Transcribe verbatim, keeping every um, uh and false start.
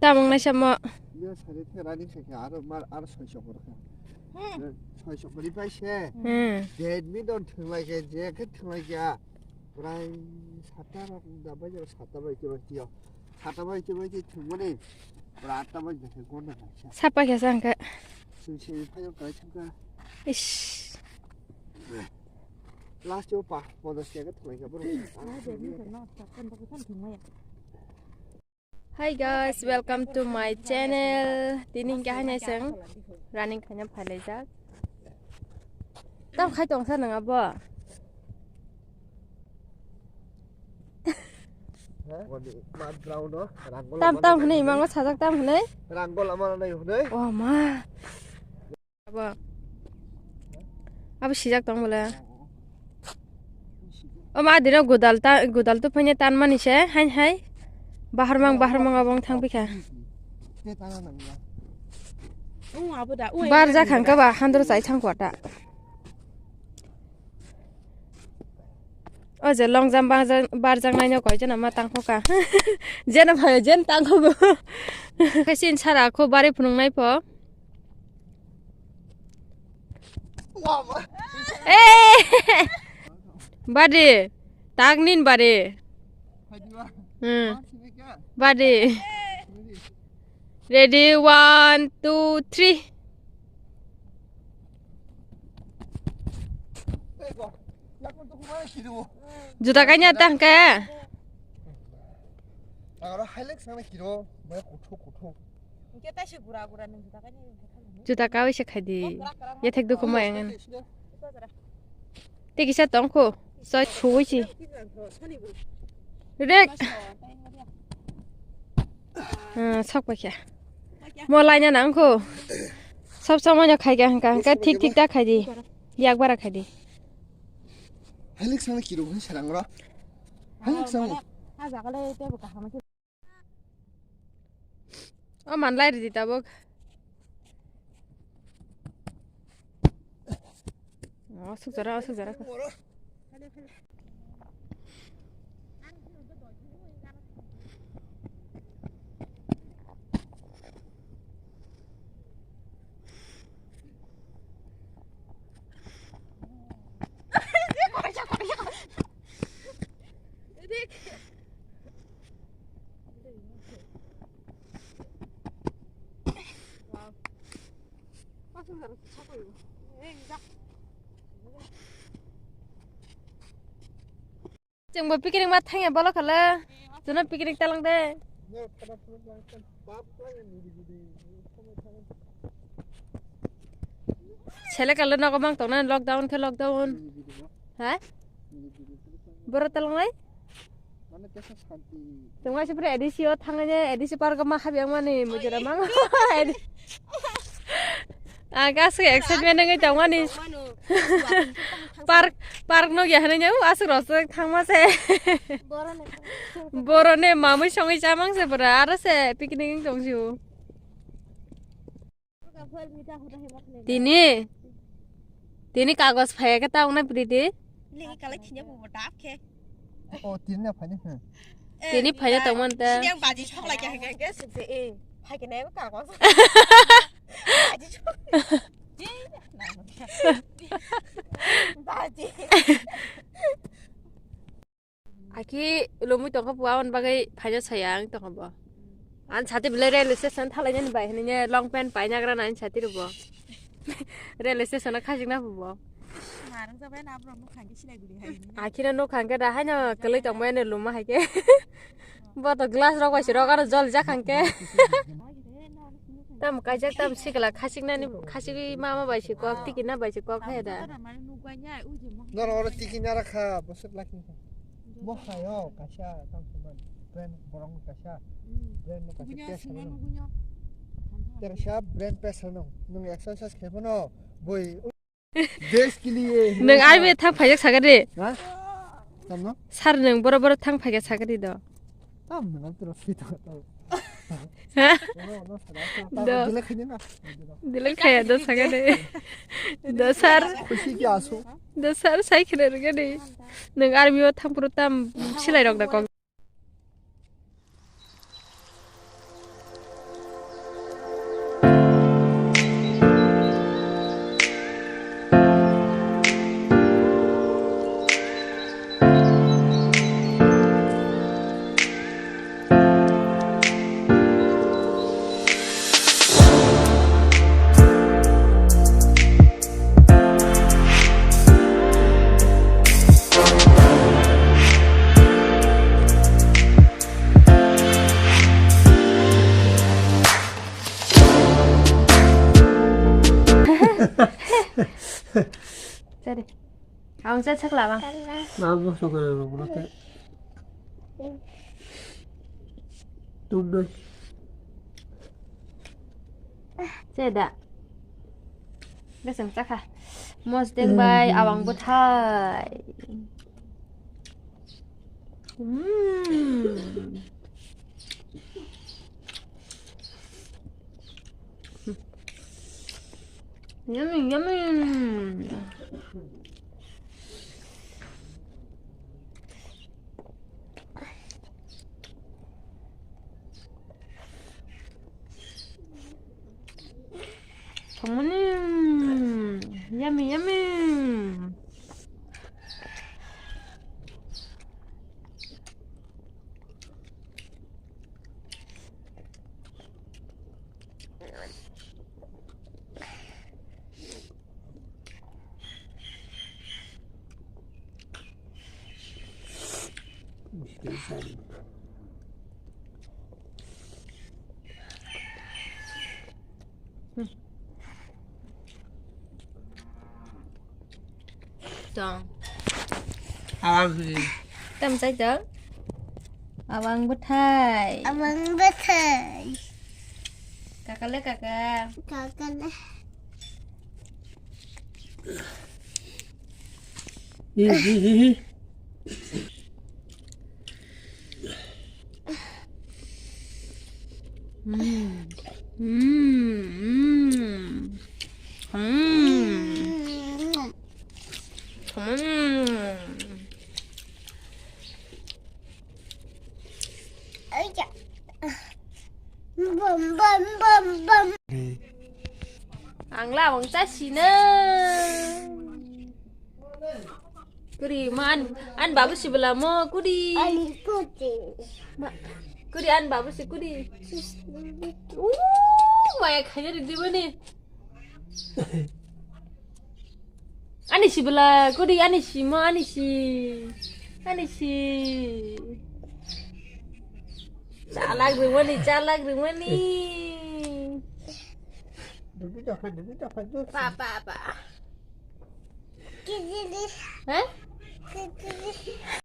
Tamung nai samo. Yo sari the rani khe khe aro mar, aro soi sok kor kha. Hmm. Soi sok kor pai se. Hmm. Badminton thwnglai khe, je khe thwnglai khe. Prai sata rok da bai jaro sata bai khe bai tiyo. Sata bai khe bai thwngmani. Pura atta bai khe gonna kha. Sapa khe sang khe. Sui sui phayo kai thangka. Ish. Last yo pa, pondo siya ka thwngmai ka bro. Hi guys, welcome to my channel. Tini hingke haino chwng running khaina phailaijak. Tam khai tongsa nang abo? Tam, tam hwnwi imango sajak tam hwnwi? Rangol ama nai hwnwi. O ma. Abo. Abo sijak tong bole. O ma adino godal ta, godal to phanya tan mani se, hai hai. Bahar mang, bahar mang abo wng thang pikha. Bar jak hangka ba handro chai thang kwata. O je long jump barjak, barjak naino koi jena ma tangkho ka. Jena phaio jen tangkho go. Kaisin sara kho bari phunung nai pho. Eh! Badi, tagnin badi. Hmm. Badi. Ready, one, two, three. Juta kanya tang ka. Juta kawi se khai di. Yethek dukhu mo engen. Te kisa tongkho, soi suwi si. Rek. Hmm, sok paikha. Mo laina nangkho. Sob somoi no khaikha hingka, hingka thik thik ta khai di. Yak bara khai di. Halik sana kiro hwn sarang ro. Halik sana. O manlai ridi tabuk. O sukjara, o sukjara. Chwngbo picnic ma thangya bolo khala. Chwngno picnic talang de. Sele kalo nogo mang tongna lockdown khe lockdown. Ha? Boro talangnai? Tongma se pura A D C o thangani, A D C park ma habya mani mujura mang. Ang aswk excitement wngwi tongmani. Park, park nukya hinwi aswk roswk thangma se. Borone mamwi songwi chamang se pura, aro se picnic wng tong sio. Tini, tini kagos phaiya khe ta wngnai priti. Legi kalai thinya bubo dap khe. O, tini na phaini, hmm. Tini phaina tongmani ta. Sini ang baji sok lai khe, khe, khe, sik se, eh, phai khe nai kagos. Baji sok. Baji. Aki lomwi tongkha pua, aboni bagwi phaina saya ang tongkha bo. Ang sati belai railway station thalainani bai hinwi long pant painagra nani sati rwbo. Railway station o khajikna phubo. Narang jabai na borok nuk khangke silai guli hai. Akhira nuk khangke da haino kwlwi tongmani luma haike. Bo to glass rok bai se rok aro jol jak khangke. Tam kaijak tam sikla khasiknani khasigwi mama bai se kok tikina bai se kok hai da. Noro oro tikina rakha bosok lakhi. Bo hayo kaisa tam suman brand borok no kaisa brand no kaisa test no. Tersa brand pesa no nung exercise khe phano boi. Desh ke liye. Nung army thang phaijak saga de. Ha? Tamno? Sir nung boro boro thang phaijak saga de do. Tam nung tro sita to. Ha? Do. Dile khanya na. Dile khaya do saga de. Do sir. Khushi ki aso. Do sir sai khna rwgani. Nung army o thang puro tam silai rok da kok. Ang sa chakla bang. Mabo sokana rok rok. Tumnai. Seda. Gasang chakha. Mosdeng bai awang bwthai. Mm. Yummy, yummy. Thangmani. Yummy, yummy. Tong. Awang. Tam sai tong. Awang bwthai. Awang bwthai. Kakale kaka. Kakale. Hi, hi, hi, hi. Mm. Mm, mm. Mm. Mm. Bum, bum, bum, bum. Ang lawang sa sina. Kuri man, an babu si bela mo kuri. Ani kuti. Ma, kuri an babu si kuri. Sis, uh, maya khanya ri di bani. Ani si bela kuri, ani si mo, ani si. Ani si. Chalak ri mani, chalak ri mani. Dudu dapat, dudu dapat, dudu. Pa, pa, pa. Kiri. Hah? Kiri.